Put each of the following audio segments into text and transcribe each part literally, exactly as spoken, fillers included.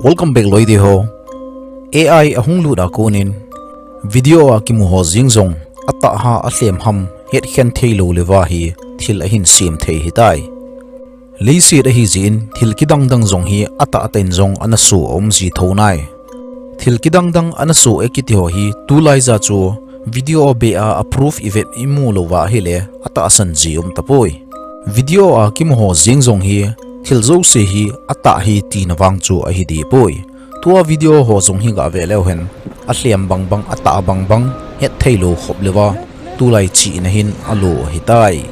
Welcome back loite ho. A I ahung lut a konin video a kimu ho jeng jong atah ham alhem ham hetkhen theilou leuva hi thil ahin sem thei ahitai. Leiset ahi jeh in thil kidang dang jong hi atah tah in jong ana soh a um ji thou nai. Thil kidang dang ana soh e kiti ho hi tulai ja chu video beh a proof ivet imu louva ahile atahsan ji um tapoi. Video a kimu ho jeng jong hi thil jouse hi atah ahi tina vang chu ahi deh poi. Tua video ho jong hi gah ve leu hen, alhem bang bang, atah bang bang het theilou khop leuva tulai chihna hin alo ahitai.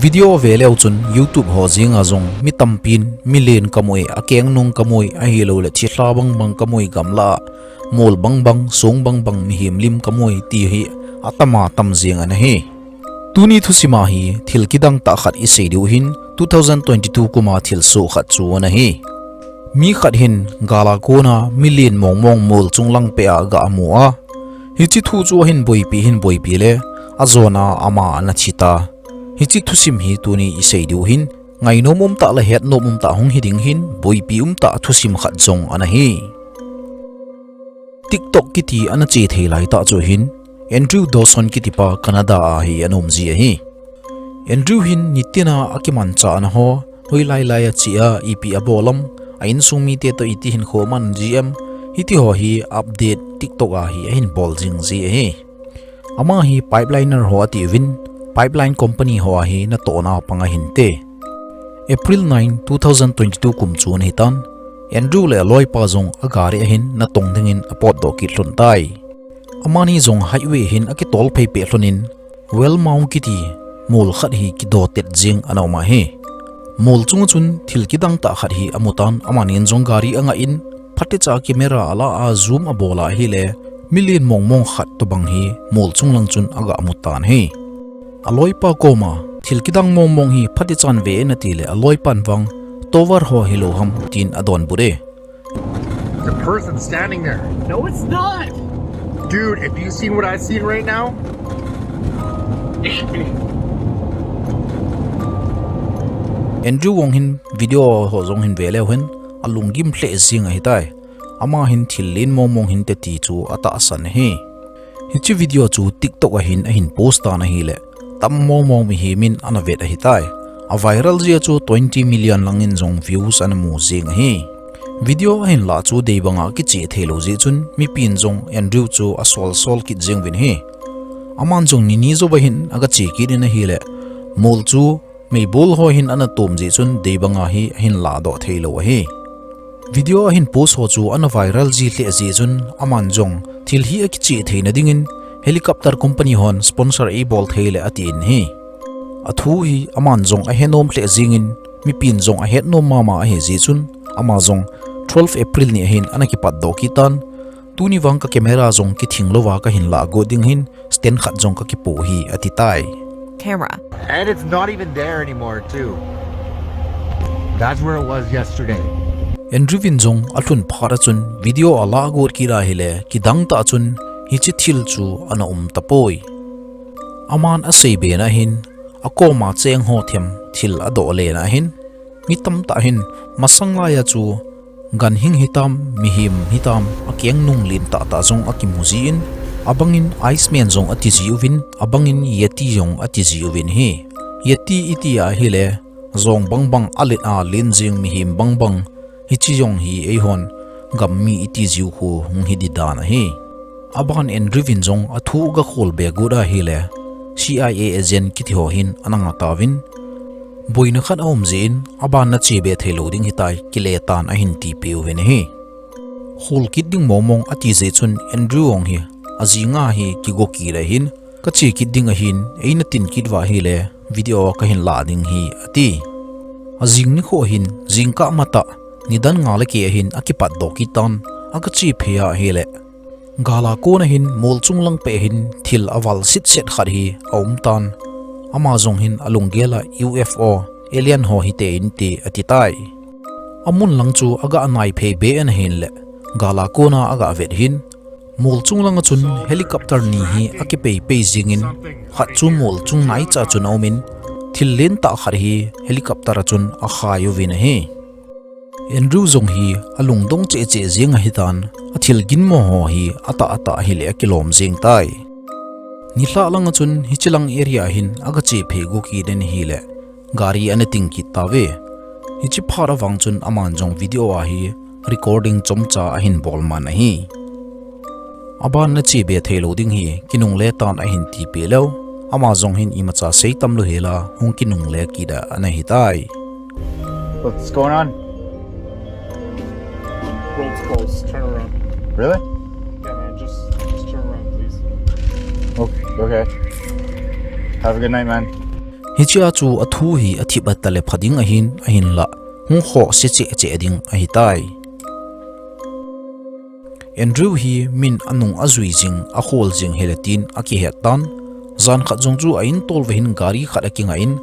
Video ve leu chun YouTube ho jeng a jong mi tampin, mi len kamui, akeng nung kamui, ahilouleh thilha bang bang kamui, gamla mol bang bang, song bang bang, mihem lim kamui ti hi atam a tam jeng ana hi. Tuni thusim a hi thil kidang tah khat isei diu hin two thousand twenty-two kum a thilsoh khat chu ana hi. Mi khat hin gal a kona mi len mong mong mol chung lang peh a gah mu a, hiche thu chu ahin boipi hin boipi le ajon a ama ana thi ta. Hiche thusim hi tuni isei diu hin ngainom um tah le hetnom um tah hung hi ding hin boipi um tah thusim khat jong ana hi. TikTok kiti ana che thei lai tah chu hin Andrew Dawson kiti pa Canada a hi ana um ji ahi. Andrew hin nitin a akimanchah na ho, hoilai lai a che a, ipi abol am, a insung mite toh iti hinkho aman ji am, hiti ho hi update TikTok a hi ahin bol jing ji ahi. Ama hi pipeliner ho ati uvin, pipeline company ho a hi natohna pang ahin te. April nine, two thousand twenty-two kum chu ana hitan, Andrew le aloipa jong agari a hin natong dingin apotdoh kit lhon tai. Amani jong highway hin akitol phei peh lhonin, Whale Mount kiti mol khat hi kido tet jing ana um ahi. Mol chunga chun thil kidang tah khat hi amu tan, amanin jong gari angah in, phatecha camera ala a zoom abol a ahile, mi len mong mong khat tobang hi mol chung lang chun agah mu tan ahi. Aloipa koma, thil kidang mong mong hi phatechan ve in ati le, aloipan vang, tower ho hilou ham, tin adonbut e. There's a person standing there. No, it's not. Dude, if you seen what I seen right now. Andrew Wong hin video ho jong hin ve leu hen, alunggim lheh jing ahitai. Ama hin thil len mong mong hinte ti chu atahsan ahi. Hiche video chu TikTok a hin ahin post tan ahile, tam mong mong mihem in ana vet ahitai. A viral jia chu twenty million lang in jong views ana mu jing ahi. Video ahin lah chu deibang a kichih theilou jeh chun mipin jong Andrew chu asol sol kit jing uvin ahi. Aman jong nini jouva hin aga che kit in ahile, mol chu meibol ho hin ana tom jeh chun deibang a hi ahin lahdoh theilou ahi. Video ahin post ho chu ana viral ji lheh jeh chun aman jong thil hi akichih theina dingin helicopter company hon sponsor eibol thei le atin ahi. Athu hi aman jong ahenom lheh jingin mipin jong ahetnom mama ahi jeh chun ama jong twelve April ni a hin ana kipatdoh kit tan, tuni vang ka camera jong kithing louva kahin lah got ding hin stand khat jong kakipoh hi ati tai. Camera. And it's not even there anymore too. That's where it was yesterday. Andrew vin jong alhun phat a chun video alah got kit ahile kidang tah chun hiche thil chu ana um tapoi. Aman asei bena hin akoma cheng ho them thil adoh lena hin mi tamtah hin masang laiya chu ganhing hitam, mihem hitam, akeng nung len tah tah jong akimu jin, abangin Iceman jong ati ji uvin, abangin Yeti jong ati ji uvin ahi. Yeti iti ahile, jong bang bang alet a len jing mihem bang bang, hiche jong hi eihon gam mi iti jiu khu hung hi di dan ahi. Aban Andrew vin jong athu aga khol be got ahile, C I A agent kiti ho hin ana nga tauvin, boina khat aum jeh in, aban nache be theilou ding hitai, kile tan ahin tipeh uvin ahi. Khol kit ding mong mong ati jeh chun Andrew Wong hi ajing a hi kigo kit ahin, kache kit ding ahin, eina tin kit uva ahile video kahin lah ding ahi ati. Ajing nikho hin, jingkah matah, nidan nga le keh ahin akipatdoh kit tan, aga che phei a ahile, gal a kona hin mol chung lang peh hin thil aval sit set khat hi aum tan. Ama jong hin alunggel a U F O, alien ho hite inte ati tai. Amun lang chu aga nai phei be ana hin le, gal a kona aga vet hin, mol chung langa chun helicopter ni hi akipei pei jingin, khat chu mol chung naicha chun aumin, thil len tah khat hi helicopter a chun akhai uvin ahi. Andrew jong hi alungdong cheh cheh jeng ahitan, athil ginmo ho hi atah atah ahile akilom jeng tai. Nilhah langa chun hiche lang area hin aga chephei go kit in ahile, gari ana ting kit tauve. Hiche phat avang chun aman jong video a hi recording chomcha ahin bol man ahi. Aban na chebe theilou ding hi kinungle tan ahin tipeh leu, ama jong hin imacha sei tamlou hela hung kinungle kit a ana hitai. What's going on? Road's closed. Turn around. Really? Yeah, man. Just, just turn around, please. Okay. Okay. Have a good night, man. Hichea chu athu hi athip a tale pha ding ahin, ahinla hung khoh se cheh cheh ding ahitai. Andrew hi min anung ajui jing, akhol jing hile tin akihet tan. Jan khat jong chu a in tolva hin gari khat akingah in,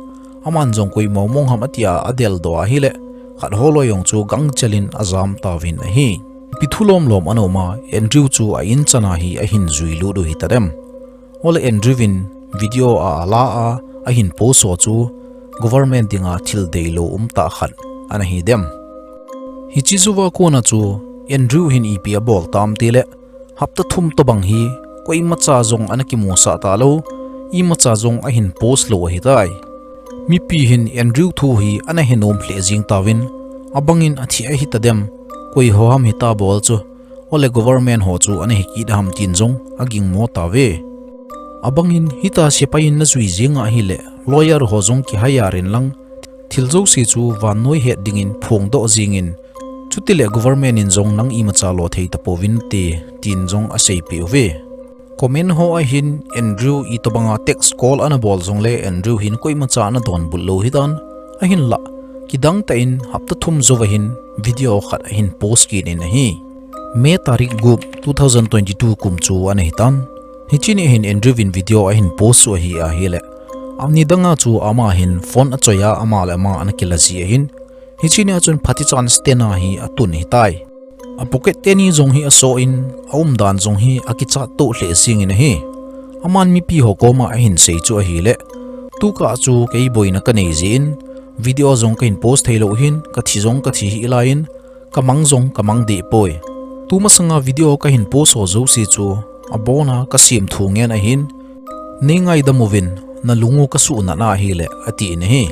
aman jong koima mong ham atia adeldoh ahile, khat holoi jong chu gangchel in ajam tauvin ahi. Ipi thu lom lom ana um a, Andrew chu a in chana hi ahin jui lut u hitadem. Ole Andrew vin video a ala a, ahin post ho chu government dinga thil deilou umtah khat ana hidem. Hiche jouva kona chu Andrew hin ipi abol tam tile, hapta thum tobang hi koimacha jong ana kimusah talou, imacha jong ahin post lou ahitai. Mipi hin Andrew thu hi ana henom lheh jeng tauvin, abangin athi ahitadem, koi ho ham hita bol chu, ole government ho chu ana hikit ham tin jong agingmo tauve. Abangin hita sepai in najui jeng ahile, lawyer ho jong kihire in lang, thil jouse chu vannoi het dingin phongdoh jengin, chutile government in jong nang imacha lo thei tapouvinte, tin jong aseipeh uve. Comment ho a hin Andrew itobanga text call ana bol jongle Andrew hin koimacha ana donbut lou hitan, ahinla kidangtah in hapta thum jouva hin video khat ahin post kit in ahi. May tarik gup, two thousand twenty-two kum chu ana hitan. Hiche ni hin Andrew vin video ahin post u ahi ahile, ani danga chu ama hin phone achoi a ama le ama ana kila ji ahin, hiche nia chun phatichan stand a hi atun hitai. A pocket teni jong hi asoh in, aumdan jong hi akichat toh lheh jengin ahi. Aman mipi ho koma ahin sei chu ahile, tukah chu kei boina kanei jeh in, video jong kahin post theilou hin, kathi jong kathi hih laiyin, kamang jong kamang deh poi. Tumasanga video kahin post ho jouse chu, abona kasem thu ngen ahin, nei ngaidam uvin, nalung u kasuhnat na ahile, atin ahi.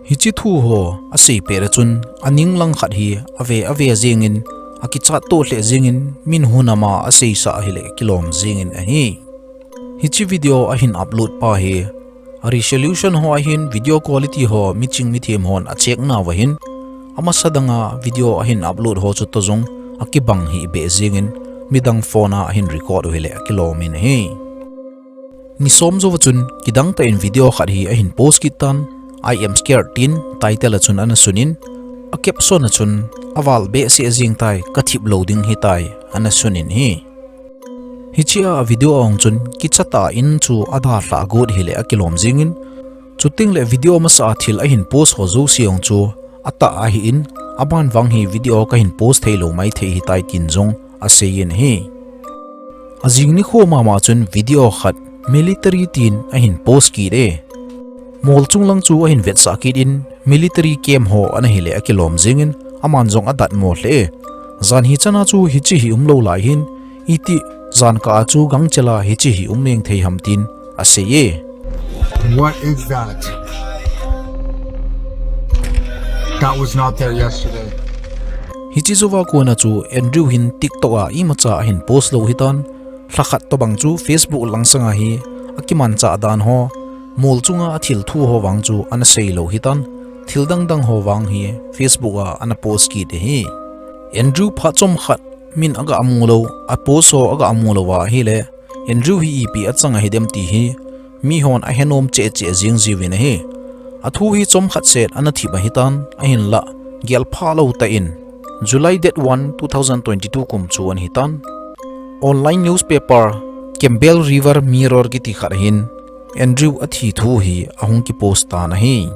Hiche thu ho aseipeh le chun, aning lang khat hi ave ave jengin, akichat toh lheh jengin, min hunam a aseisah ahile kilom jengin ahi. Hiche video ahin upload pa hi, a resolution ho a hin video quality ho miching mithem hon acheck nauva hin, amasa danga video ahin upload ho chutoh jong akibang hih beh jengin, midang phone a ahin record u hile akilom in ahi. Ni som jouva chun kidangtah in video khat hi ahin post kit tan, I am scared tin title a chun ana sunin, a caption a chun, aval behseh jeng tai, kathip lou ding hitai, ana sunin ahi. Hichea video a jong chun kichatah in chu adalhah got hile akilom jengin, chutengle video masa a thil ahin post ho jouse jong chu atah ahin, aban vang hi video kahin post theilou maithei hitai tin jong aseiyin ahi. Ajing nikho mama chun video khat military tin ahin post kit e. Mol chunglang chu ahin vetsah kit in, military camp ho ana hile akilom jengin, aman jong adatmo lheh e. Jan hi chana chu hiche hi umlou lai hin, iti jankah a chu gangchel a hiche hi um meng thei ham tin asei e. What is that? That was not there yesterday. Hiche jouva kona chu Andrew hin TikTok a imacha ahin post lou hitan, lhakhat tobang chu Facebook langsanga hi akimanchah dan ho, mol chunga athil thu ho vang chu ana seilou hitan, thil dangdang ho vang hi Facebook a ana post kit ahi. Andrew phat chomkhat min aga mu lou, a post ho aga mu louva ahile, Andrew hi ipi achang ahidem ti hi mihon ahenom cheh cheh jeng jiuvin ahi. Athu hi chomkhat set ana thip ahitan, ahinla gelpha lou tah in, July date one, two thousand twenty-two kum chu ana hitan, online newspaper Campbell River Mirror kiti khat a hin Andrew athi thu hi ahung kipost tan ahi.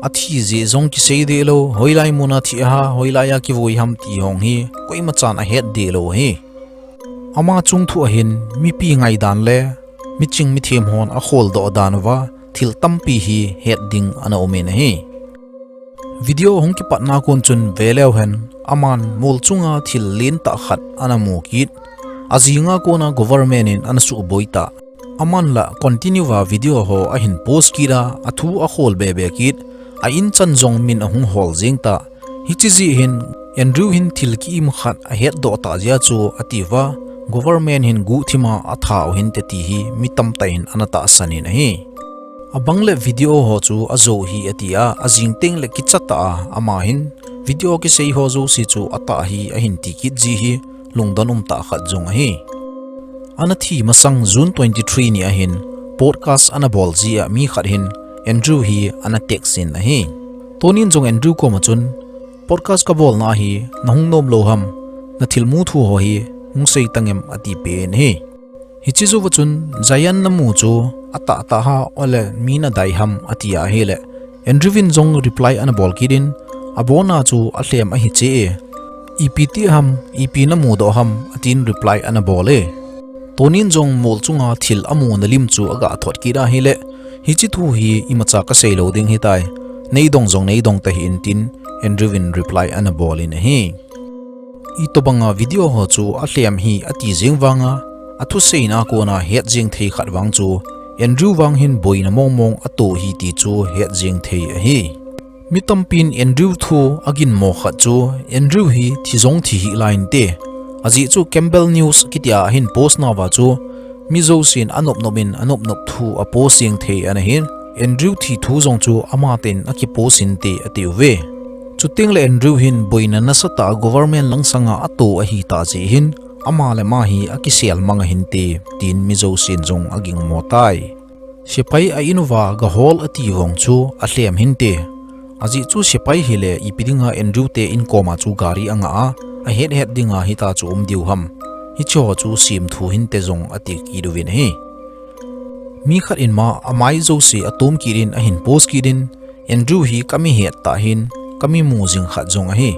Athi jeh jong kisei deh lou, hoilai muna thi ham, hoilai a kivui ham ti hong hi koimachan ahet deh lou ahi. Ama chungthu a hin mipi ngaidan le miching mithem hon akholdoh dan uva thil tampi hi het ding ana umin ahi. Video hung kipatna kon chun veleu hen, aman mol chunga thil lentah khat ana mu kit. Ajinga kona government in ana suboi ta. Aman la continue a video ho ahin post kit a, athu akhol bebe kit. A in chan jong min ahung hol jing ta. Hiche jeh hin Andrew hin thil ki-im khat ahetdoh ta jeh a chu ati uva, government hin guhthim a atha u hinte ti hi mi tamtah in ana tahsan in ahi. Abang le video ho chu ajo hi ati a, ajing teng le kicha tah a, ama hin video kisei ho jouse chu atah hi ahin ti kit ji hi lungdon um tah khat jong ahi. Ana thi masang June twenty three ni ahin podcast ana bol ji a mi khat hin Andrew hi ana text in ahi. Tunin jong Andrew koma chun, podcast ka bolna hi nahung nom lou ham, na thil mu thu ho hi hung sei tangem ati pen ahi. Hiche jouva chun, Zion namu chu atah tah ham, ole mi nadei ham ati ahile, Andrew in jong reply ana bol kit in, abona chu alhem ahi che e. Ipi ti ham, ipi namudoh ham, atin reply ana bol e. Tunin jong mol chunga thil amuna lim chu aga thot kit ahile, hiche thu hi imacha kasei lou ding ahitai. Neidong jong neidong tahih in tin Andrew in reply ana bol in ahi. Itobanga video ho chu alhem hi ati jeng vanga, athuseina kona het jeng thei khat vang chu, Andrew vang hin boina mongmong ato hi ti chu het jeng thei ahi. Mi tampin Andrew thu aginmo khat chu, Andrew hi thi jong thi hih lai inte. Ajeh chu Campbell News kitia ahin post nauva chu, mi jousen anop nop in anop nop thu apost jeng thei ana hin, Andrew thi thu jong chu amatah in akipost inte ati uve. Chuteng le Andrew hin boina nasatah a government langsanga ato ahi tah jeh hin, ama le ama hi akisel mang ahinte, tin mi jousen jong agingmo tai. Sepai a in uva gahol ati vang chu alhem hinte. Ajeh chu sepai hile ipi dinga Andrew te in koma chu gari anga a, ahet het dinga hita chu um diu ham. Hiche ho chu semthu hinte jong ati kit uvin ahi. Mi khat in ma amai jouse atom kit in ahin post kit in, Andrew hi kami het tah hin, kami mu jing khat jong ahi.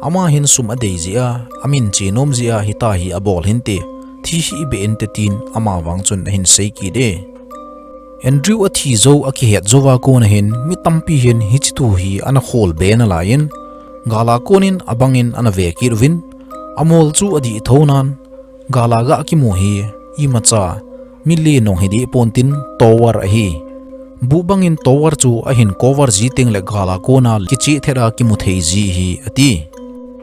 Ama hin sum adei jeh a, amin che nom jeh a hita hi abol hinte, thi hih beh inte tin ama vang chun ahin sei kit e. Andrew athi jou akihet jouva kona hin mi tampi hin hiche thu hi ana khol be nalai in, gal a konin abang in ana ve kit uvin, amol chu adih thou nan, gal a ga kimu hi imacha mi le nong hi deh pon tin tower ahi. Buh bangin tower chu ahin cover ji teng le gal a kona kicheh thet a kimu thei ji hi ati.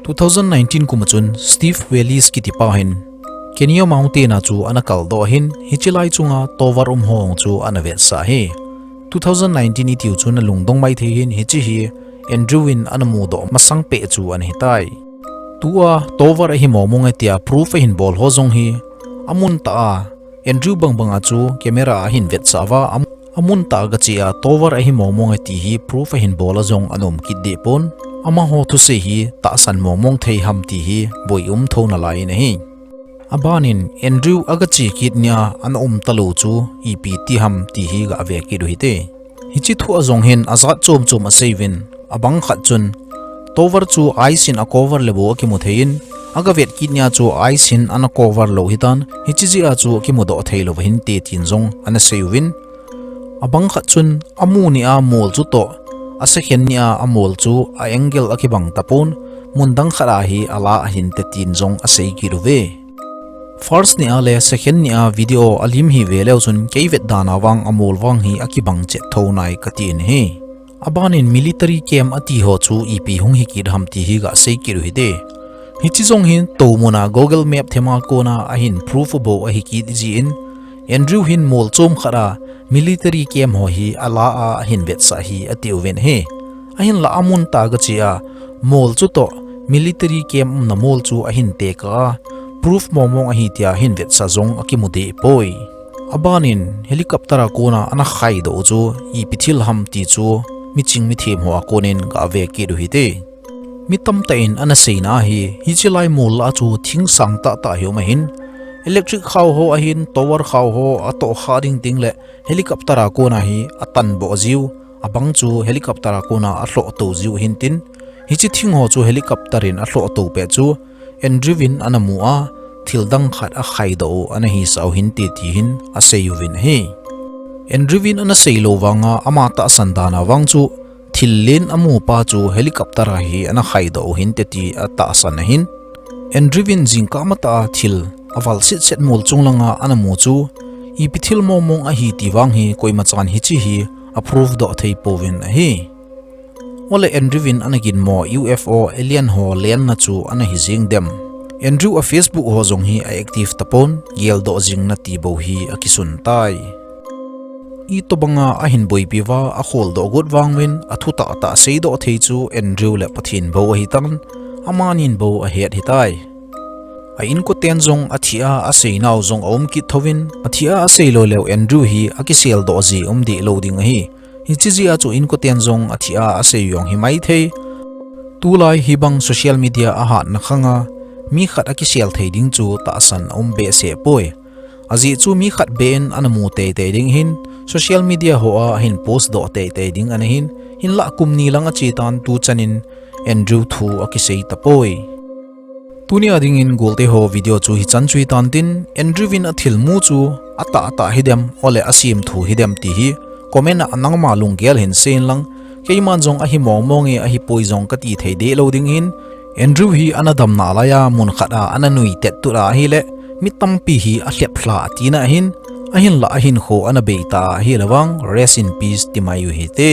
Two thousand nineteen kum a chun Steve Willis kiti pa hin Kenya mountain a chu ana kaldoh ahin, hiche lai chunga tower um ho chu ana vetsah ahi. Two thousand nineteen itiu chu na lungdong maithei hin hiche hi Andrew in ana mudoh masang peh chu ana hitai. Tua tower ahi mong mong e tia proof ahin bol ho jong hi amun tah a, Andrew bang banga chu camera ahin vetsah uva, am-, amun tah a gache a tower ahi mong mong e ti hi proof ahin bol a jong ana um kit deh pon. Amaho thusei hi tahsan mong mong thei ham ti hi boi um thou nalai in ahi. Abanin Andrew agache kit nia ana um talou chu ipi ti ham ti hi gave kit u hite. Hiche thu a jong hin ajat chom chom asei uvin, abang khat chun, tower chu ice in a cover le bou akimu thei in, agavet kit nia chu ice in ana cover lou hitan, hiche jeh a chu akimudoh thei lou ahinte tin jong ana sei uvin. Abang khat chun, amu nia mol chu toh, a second nia amol chu a angle akibang tapon, mun dang khat a hi ala ahinte tin jong asei kit uve. First nia le second nia video alim hi ve leu chun kei vet dan a vang amol vang hi akibang chet thou nai kati in ahi. Abanin military camp ati ho chu ipi hung hi kit ham ti hi gasei kit u hite. Hiche jong hin tou mun a Google Map them a kona ahin proof bou ahi kit jin, Andrew hin mol chom khat a military camp ho hi ala a ahin vetsah hi ati uvin ahi. Ahinla amun tah a gache a, mol chu toh military camp umna mol chu ahin tekah a, proof mong mong ahi tia ahin vetsah jong akimu deh poi. Abanin helicopter a kona ana khaidoh u chu ipi thil ham ti chu miching mithem ho a konin gave kit u hite. Mi tamtah in ana seina ahi, hiche lai mol lah a chu thing sang tahtah hi um ahin, electric khao ho ahin, tower khao ho atoh kha ding ding le helicopter a kona hi atan boh jiu, abang chu helicopter a kona alhoh tou jiu ahin tin, hiche thing ho chu helicopter in alhoh tou pet chu Andrew in ana mu a, thil dang khat akhaidoh u ana hisah u hinte ti hin asei uvin ahi. Andrew in ana sei lou vanga ama tahsan dan a vang chu thil len amu pa chu helicopter a hi ana khaidoh u hinte ti atahsan ahin. Andrew in jingkah matah a thil aval setset mol chung langa ana mu chu ipi thil mongmong ahi ti vang hi koima chan hiche hi a prove doh thei pouvin ahi. Ole Andrew in ana ginmo U F O alien ho lenna chu ana hi jing dem? Andrew a Facebook ho jong hi a active tapon, geldoh jingna ti bou hi akisun tai. Itobanga ahin boipi uva akholdoh got vangin athutahtah seidoh thei chu Andrew le Pathen bou ahitan, amanin bou ahet hitai. A inkoten jong athi a aseinau jong aum kit thouvin, athi a asei lou leu Andrew hi akiseldoh ji um deh lou ding ahi. Hiche jeh a chu inkoten jong athi a asei jong hi maithei. Tulai hibang social media ahatna khanga mi khat akisel thei ding chu tahsan aum behseh poi. Ajeh chu mi khat beh in ana mu teitei ding ahin, social media ho a ahin post doh teitei ding ana hin, hinlah kum ni lang achetan tuchanin Andrew thu akisei tapoi. Tunia dingin golte ho video chu hichan chu hitan tin, Andrew in athilmu chu atahtah hidem, ole asemthu hidem ti hi comment a nangma lunggel hin seiyin lang, keiman jong ahi mongmong e ahipoi jong kati thei deh lou ding ahin, Andrew hi ana damna laiya mun khat a ana nui tettut a ahile, mi tampi hi alhep lha atina ahin, ahinlah ahinkho ana beita ahile vang rest in peace ti mai u hite.